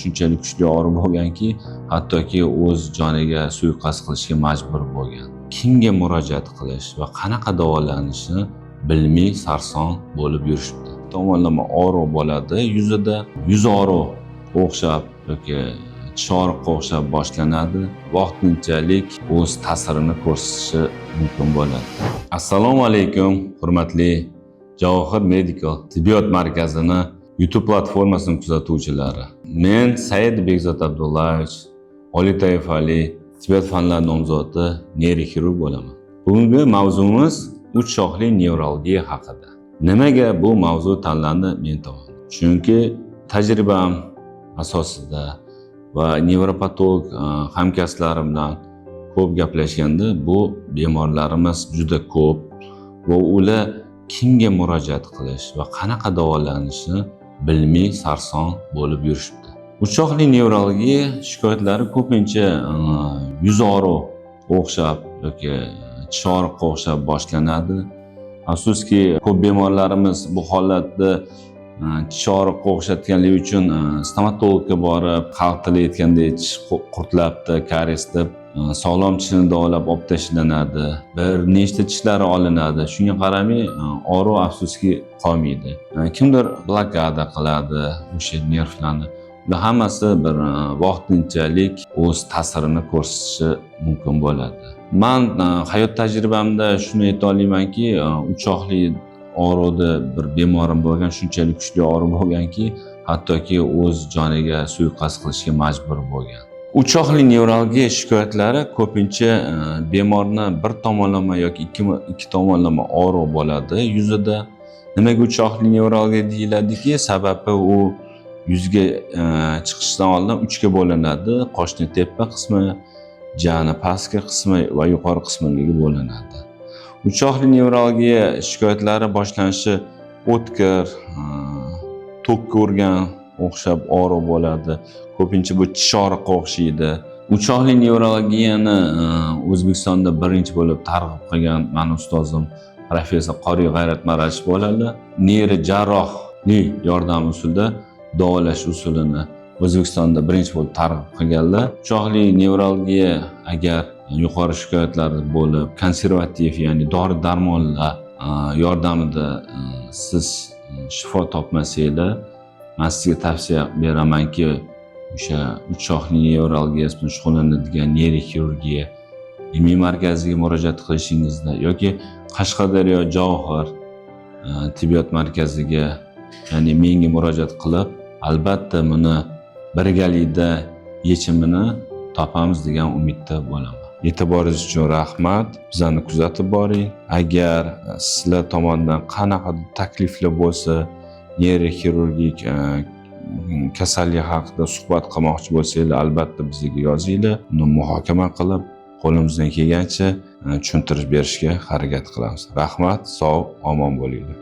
Shunchalik kuchli og'riq bo'lganki, hattoki o'z joniga suiqasd qilishga majbur bo'lgan. Kimga murojaat qilish va qanaqa davolanishni bilmay sarson bo'lib yurishibdi. Tomonlama og'riq bo'ladi yuzida, yuz og'riq o'xshab yoki tish og'riqqa o'xshab boshlanadi. Vaqtinchalik o'z ta'sirini ko'rsatishi mumkin bo'ladi. Assalomu alaykum, hurmatli Javohir Medical tibbiyot markazini YouTube platformasini kuzatuvchilari. Men Said Bekzod Abdullayevich, oliy toifali tibbiyot fanlari nomzodi, neyroxirurg bo'laman. Bugungi mavzumiz uch shoxli nevralgiya haqida. Nimaga bu mavzu tanlandi men tomonidan? Chunki tajribam asosida va nevropatolog hamkasblarim bilan ko'p gaplashganda, bu bemorlarimiz juda ko'p va ular kimga murojaat qilish va qanaqa davolanishni bilmay sarson bo'lib yurishibdi. Uch shoxli nevralgiya shikoyatlari ko'pincha yuz og'riq o'xshab yoki tish og'riqqa o'xshab boshlanadi. Afsuski, ko'p bemorlarimiz bu holatni tish og'riqqa o'xshatganligi uchun stomatologga borib, xalq tili aytgandek, tish qurtlabdi, karies deb, sog'lom tishini davolab olib tashlanadi. Bir nechta tishlari olinadi. Shunga qaramay, og'riq, afsuski, qolmaydi. Kimdir blokada qiladi o'sha nervlarni. Bular hammasi bir vaqtinchalik o'z ta'sirini ko'rsatishi mumkin bo'ladi. Man hayot tajribamda shuni ayta olamanki, uch shoxli og'riqda bir bemorim bo'lgan, shunchalik kuchli og'riq bo'lganki, hattoki o'z joniga suiqasd qilishga majbur bo'lgan. Uch shoxli nevralgiya shikoyatlari ko'pincha bemorni bir tomonlama yoki ikki tomonlama og'riq bo'ladi yuzida. Nimaga uch shoxli nevralgiya deyiladiki, sababi u yuzga chiqishdan oldin uchga bo'linadi. Qoshni tepa qismi, jani pastki qismi va yuqori qismiga bo'linadi. Uch shoxli nevralgiya shikoyatlari boshlanishi o'tkir, tokka urgan o'xshab og'riq bo'ladi. Ko'pincha bu tish og'riqqa o'xshaydi. Uch shoxli nevralgiyani O'zbekistonda birinchi bo'lib targ'ib qilgan mani ustozim professor Qoriy G'ayrat Maratov bo'ladi. Neyrojarrohlik yordam usulida davolash usulini O'zbekistonda birinchi bo'lib targ'ib qilganlar. Uch shoxli nevralgiya agar yuqori shikoyatlar bo'lib, konservativ, ya'ni dori darmonlar yordamida siz shifo topmasanglar, man sizga tavsiya beramanki, o'sha uch shoxli nevralgiyasi bilan shug'ullanadigan neyroxirurgiya ilmiy markaziga murojaat qilishingizni yoki Qashqadaryo Javohir tibbiyot markaziga, ya'ni menga murojaat qilib, albatta buni birgalikda yechimini topamiz degan umidda bo'laman. E'tiboringiz uchun rahmat. Bizani kuzatib boring. Agar sizlar tomonidan qanaqadir takliflar bo'lsa, neyroxirurgik kasallik haqida suhbat qilmoqchi bo'lsanglar, albatta bizga yozinglar. Uni muhokama qilib, qo'limizdan kelgancha tushuntirib berishga harakat qilamiz. Rahmat, sog' omon bo'linglar.